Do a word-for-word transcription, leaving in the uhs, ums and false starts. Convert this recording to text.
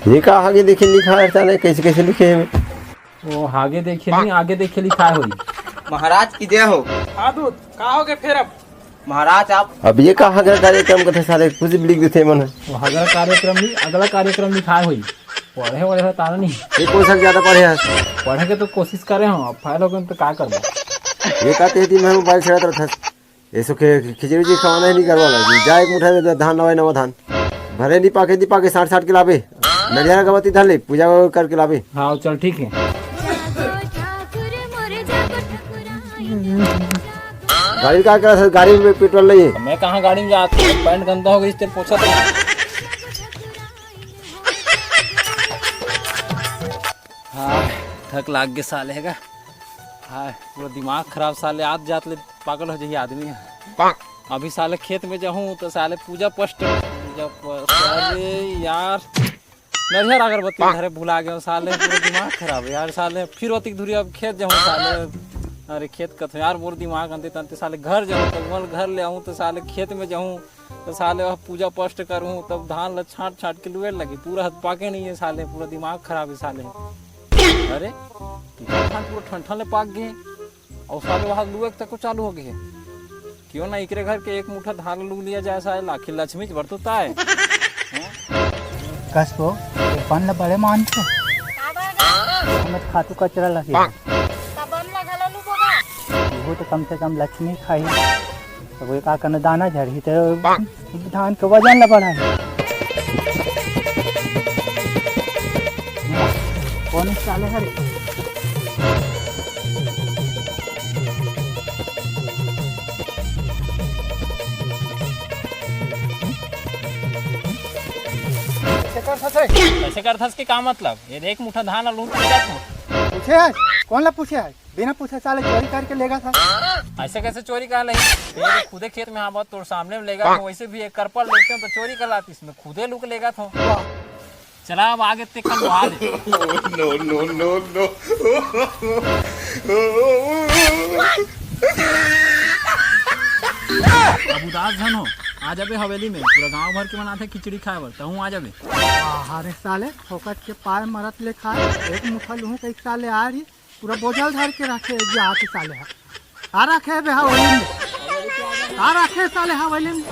ये का आगे देखे लिखा है, साले कैसे कैसे लिखे हैं? वो आगे देखे नहीं, आगे देखे लिखा है होई। महाराज की जय हो। हाँ दूत, का हो गए फिर अब? महाराज आप अब ये का हगरा कार्यक्रम कथे साले, कुछ भी लिख देथे मन। वो हगरा कार्यक्रम नहीं, अगला कार्यक्रम लिखा है होई। पढ़े वढ़े हो तारा नहीं। ये कौन सा ज्यादा पढ़े है? पढ़े के तो कोशिश करे हो, अब फेल हो गए तो का करबो? ये का तेती में मोबाइल चलात रहथस। ये सो के खिचड़ी जी खवाना ही नहीं करवा लगी। जा एक मुठा दे धान लवाए, नवा धान भरे नहीं पाके, नहीं पाके साठ साठ के लाबे। नरिया का बत्ती धर ले, पूजा करके लाबे। हाँ चल ठीक है। गाड़ी का क्या सर, गाड़ी में पेट्रोल नहीं है। मैं कहाँ गाड़ी में जाता हूँ, पैंट गंदा हो गई, इससे पोछा तो। हाँ, थक लाग गए साले का। हाँ, पूरा दिमाग खराब साले, आत जात ले पागल हो जाइए आदमी। अभी साले खेत में जाहूँ तो साले पूजा पस्ट, पूजा पस्ट, अरे यार, नरियर अगरबत्ती धरे भुला गए साले, पूरा दिमाग खराब है यार साले। फिर ओतिक धुरी अब खेत जाहूँ साले, अरे खेत कथो यार, मोर दिमाग अंते तंते साले घर जाहूँ तो मोर घर ले आऊँ तो साले खेत में जाहूँ तो साले वह पूजा पस्ट करूँ तब धान ला छाट छाट के लुए लगी, पूरा हद पाके नहीं है साले, पूरा दिमाग खराब है साले। अरे धान पूरा ठन ठन ले पाक गए। अउ साले वहाँ लुए तक चालू हो गए। क्यों ना इकरे घर के एक मुठा धान लू लिया जाए साले, आखिर लक्ष्मी के बरतुता है। हैं? कस को बन ल बड़े मान के। का बन गा? हमें खातू कचरा लगे। त बन ल घला लू बोगा। वो तो कम से कम लक्ष्मी खाही। तो वो का करना, दाना झरही तो धान के वजन ला बढ़ाही। कौन साले हरे? कैसे कर सकते? कैसे करथस के का मतलब? ये देख मुठा धान ला लूट के जात हो। पूछे है? कौन ला पूछे है? बिना पूछे साले चोरी करके लेगा था। ऐसे कैसे चोरी कर ले? तेरे खुदे खेत में आवा, तोर सामने में लेगा था, वैसे भी एक करपल लेते हो तो चोरी कर लाती, इसमें खुदे लुक लेगा था। चला अब आगे ते कल वहा दे। No, no, no, no। अब उदास झन हो, आ जाबे हवेली में, पूरा गांव भर के मनाथे खिचड़ी खाए बर, तहूँ आ जाबे। अरे साले, फोकट के पाय मरत ले खा, एक मुठा लूहूं कई साले आ रही, पूरा बोझल धर के रखे, जे आके साले हा। का रखे बे हवेली में? का रखे साले हवेली में?